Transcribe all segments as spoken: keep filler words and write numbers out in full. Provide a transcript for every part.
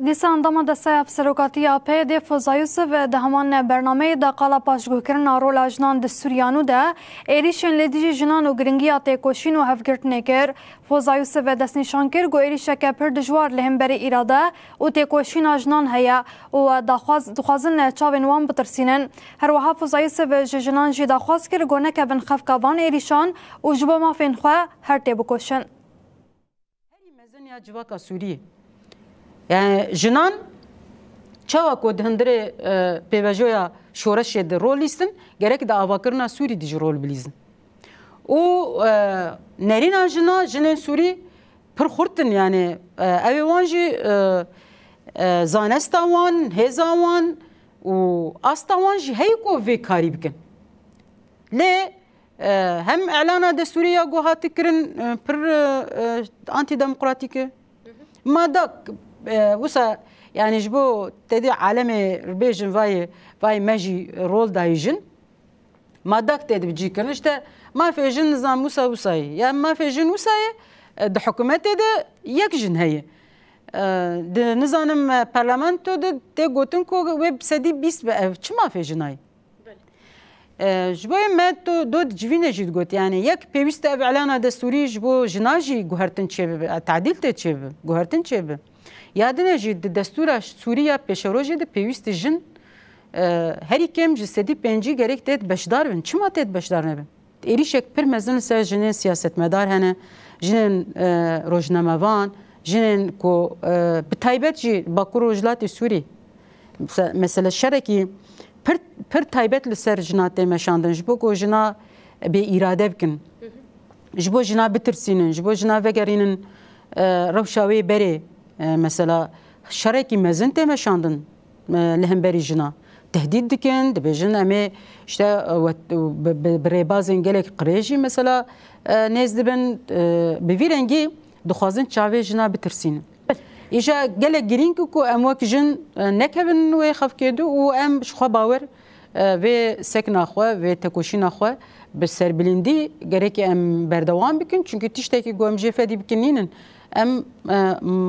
Dîsa endama Desteya Serokatî ya P Y D'ê Foza Yusuf di heman bernameyê de qala paşguhkirina rola jinan di Sûriya nû de êrîşên li dijî jinan û giringiya têkoşîn û hevgirtinê kir. Foza Yusuf destnîşan kir ku êrîşeke pir dijwar li hemberî îrade û têkoşîna jinan heye û daxwaz, dixwazin çavên wan bitirsînin. Her wiha Foza Yusuf ji jinan jî daxwaz kir ku nekevin xefka van êrîşan û ji bo mafên xwe her têbikoşin. Herî mezin ya civaka Sûriyê. Yani jinan çawa ku di hundirê, e, pêvajoya şoreşê de rol lîstin, gerek di avakirina Sûrî de jî rol bilîzin. Û, e, nerîna jina, jinên Sûrî pir xurt in, yani, e, ew ê wan jî, e, e, zanesta wan, hêza wan û asta wan jî heye ku vê karî bikin. Lê, e, hem îlana destûrî ya ku hate kirin, e, pir, e, e, antîdemokratîk e. Ma da, e, wisa, yani ji bo tedê alemê bêjin vayê, vayê me jî rol dayî jin. Ma da tê di bi cî kirin. İşte mafê jin nizam wisa wisa ye. Ya mafê jin wisa ye, e, di hikûmetê de yek jin heye. E, di nizanim, e, parlamento de tê gotin ku wê bi sedî bîst be ev. Çi mafê jina ye? E, ji bo me tu do di civîne jî digot, yani yek pêwîst e ev îlana destûrî ji bo jina jî guhertin çêbibe, e, tadîl tê çêbibe, guhertin çêbibe. Ya dine jî di destûra Sûrî ya pêşerojê de pêwîst e jin, e, herî kêm ji sedî pêncî gerek têt beşdar bin. Çima têt beşdar nebin? Êrîşek pir mezin li ser jinên siyasetmedar hene, jinên, e, rojnamevan, jinên ku, e, bi taybet jî Bakur Rojhilatê Sûrî, se-, mesela şerekî pir, pir taybet li ser jina tê meşandin, ji bo ku jina bê îrade bikin, ji bo jina bitirsînin, ji bo jina vegerînin, e, rewşa wê berê, e, mesela şerekî mezin tê meşandin, e, li hemberî jina. Tehdît dikin, dibêjin em ê işte, e, wet-, bi, bi, bi rêbazên gelek qirêj jî mesela, e, nêz dibin, e, bi vî rengî dixwazin çavê jina bitirsînin. Îja gelek girîng ku em wek jin, e, nekevin wê xefkê de û em ji xwe bawer, e, vê sekna xwe, vê tekoşîna xwe bi serbilindî gerek em berdewam bikin. Çünkü tiştekî ku em jê fedî bikin nînin. Em, e,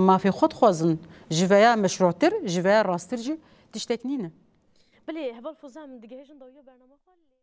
mafê xwe dixwazin. Ji veya meşruhtir, ji veya rasttir jî tiştek nîne. Belê, heval Foza, em digihêjin dawiya bernama xwe.